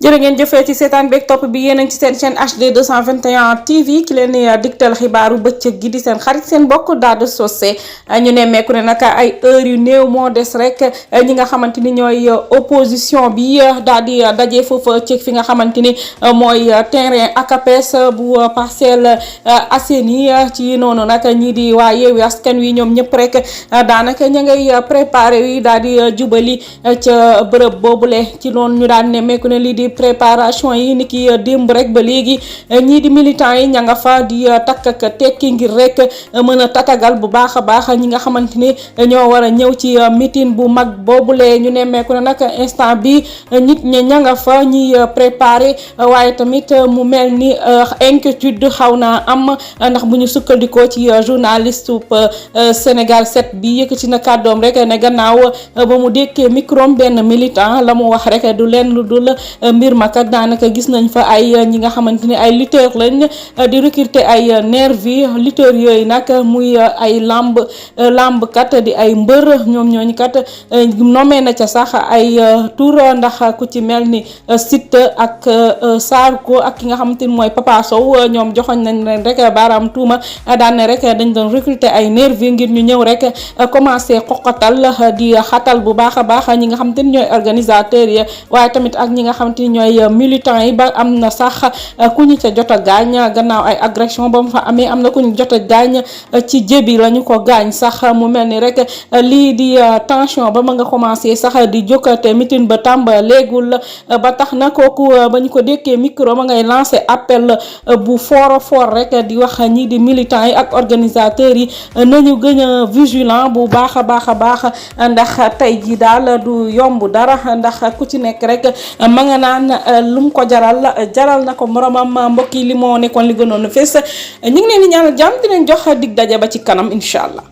jërë ngeen jëfee ci seetaan beeg topp bi yéen a ngi ci seen chaîne HD 221 TV ki leen di digtal xibaaru bëccëg gi di seen xarit seen mbokk Dado Socé ñu nemmeeku ne nag ay heure yu néew moo des rek ñi nga xamante ni ñooy opposition bi daal di daje foofu ci fi nga xamante ni mooy terrain ACAPES bu Parcelles Assainies ci noonu nag ñii di waa Yewwi Askan Wi ñoom ñëpp rek daanaka ña ngay préparé yi daal di jubali ca bërëb boobule ci noonu ñu daan nemmeeku ne lii di préparation yi ni ki démb rek ba léegi ñii di militants yi ña nga fa di takk ak tekki ngir rek mën a tatagal bu baax a baax ñi nga xamante ni ñoo war a ñëw ci meeting bu mag boobule ñu nemmeeku ne nag instant bi nit ñi ña nga fa ñiy préparé waaye tamit mu mel ni inquiétude xaw naa am ndax bu ñu sukkandikoo ci journaliste Sénégal 7 bi yëkkati na kàddoom rek ne gannaaw ba mu dékkee micro benn militant la mu wax rek du leen lu dul mbir ma kat daanaka gis nañ fa ay ñi nga xamante ni ay lutteurs lañ di recruter ay nervi lutteurs yooyu nag muy ay lamb kat di ay mbër ñoom ñooñu kat nommé na ca sax ay tour ndax ku ci mel ni Siteu ak Sarko ak ki nga xamante ni mooy Papa Sow ñoom joxoñ nañ leen rek baaraam tuuma daan ne rek dañ doon recruter ay nervi ngir ñu ñëw rek commencé xoqatal di xatal bu baax a baax ñi nga xamante ni ñooy organisateurs yi waaye tamit ak ñi nga xamante ni ñooy militants yi ba am na sax ku ñu ca jot a gaañ gannaaw ay agression ba mu fa amee am na ku ñu jot a gaañ ci jébi la ñu ko gaañ sax mu mel ni rek lii di tension ba ma nga commencé sax di jokkate meeting ba tàmbaleegul ba tax na kooku ba ñu ko dékkee micro ma ngay lancé appel bu fort rek di wax ñii di militants yi ak organisateurs yi nañu gën a vigilant bu baax a baax ndax tey ji daal du yomb dara ndax ku ci nekk rek ma nga naan lu mu ko jaral na ko moromam mbokk yi li moo nekkoon li gënoon a fees ñu ngi leen di ñaanal jàmm di leen jox dig daje ba ci kanam incha allah.